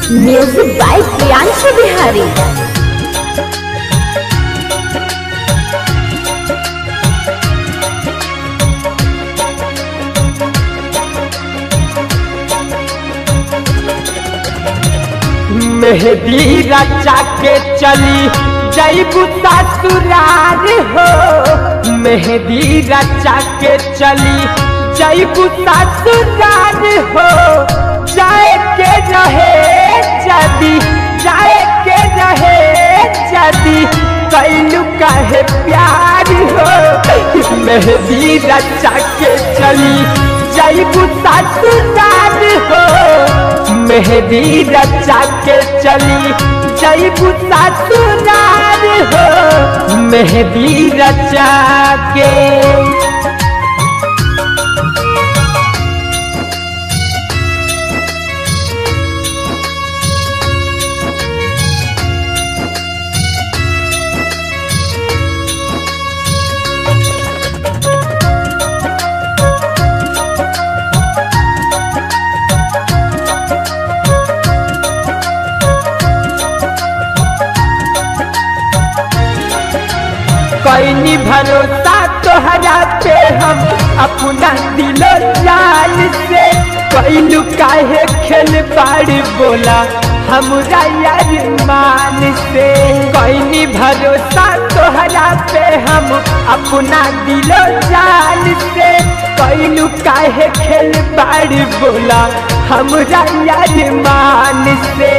Music by Priyanshu Bihari. मेहंदी रचा के चली जईबू ससुराल हो। मेहंदी रचा के चली जईबू ससुराल हो। जाए के रहे जदी, जाए के रहे जदी, कैलू काहे प्यार हो। मेहंदी रचा के चली जईबू ससुराल हो। मेहंदी रचा के चली जईबू ससुराल हो। मेहंदी रचा के। कैनी भरोसा तोहरा पे हम अपना दिलो जान से। कैलू काहे खेल बाड़ बोला हमरा यार मान से। कैनी भरोसा तोहरा पे हम अपना दिलो जान से। कैलू काहे खेल बाड़ बोला हमरा यार मान से।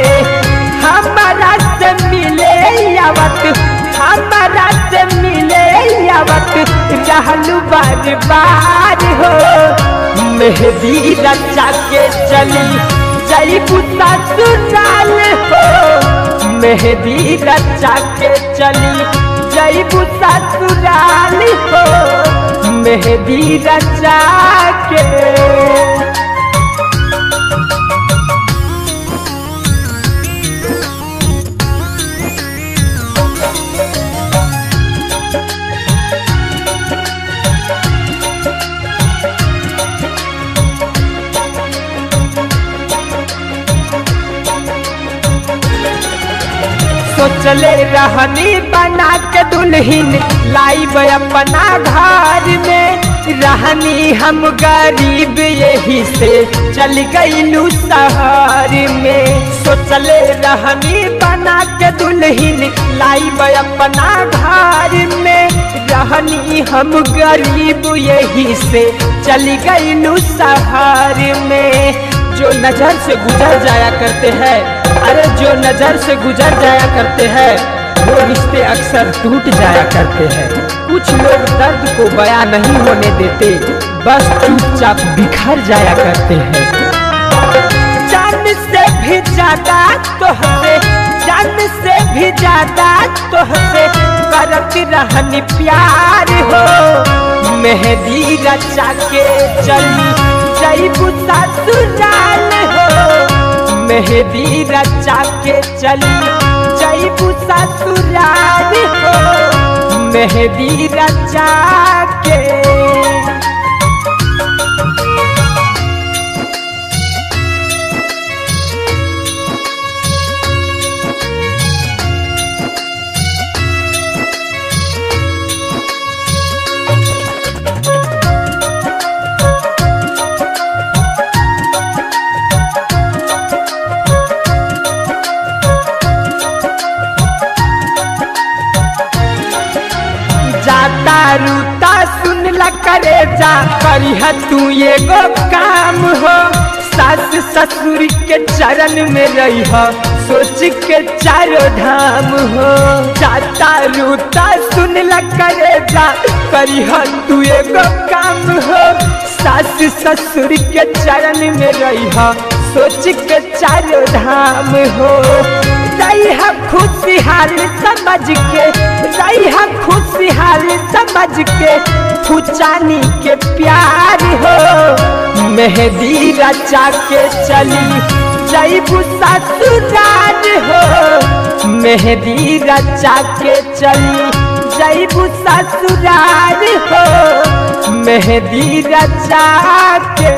हमारा से मिले आवत, हमारा से मिले आवत रहलू बार बार हो। मेहंदी रचा के चली जईबू ससुराल हो। मेहंदी रचा के चली जईबू ससुराल हो। मेहंदी रचा के। सोचले रहनी बना के दुल्हन लाइब अपना घर में। रहनी हम गरीब यही से चल गईलू शहर में। सोचले रहनी बना के दुल्हन लाइब अपना घर में। रहनी हम गरीब यही से चल गईलू शहर में। जो नज़र से गुजर जाया करते हैं, अरे जो नज़र से गुजर जाया करते हैं, वो रिश्ते अक्सर टूट जाया करते हैं। कुछ लोग दर्द को बयां नहीं होने देते, बस चुपचाप बिखर जाया करते हैं। जान से भी ज्यादा तोहसे, जान से भी ज्यादा तोहसे करत रहनी प्यार हो। मेहंदी रचा के चली जईबू ससुराल हो। मेहंदी रचा के चली जईबू ससुराल हो। मेहंदी रचा के। जाता रूता सुन ला करे जा करिह तू एगो काम हो। सास ससुर के चरण में रही हो, सोच के चारों धाम हो। जाता रूता सुन ला करे जा करिह तू एगो काम हो। सास ससुर के चरण में रही हो, सोच के चारों धाम हो। रही खुशहाल समझ के, रही खुशहाल समझ के फुचानी के प्यार हो। मेहंदी रचा के चली जईबू ससुराल हो। मेहंदी रचा के चली जईबू ससुराल हो। मेहंदी रचा के।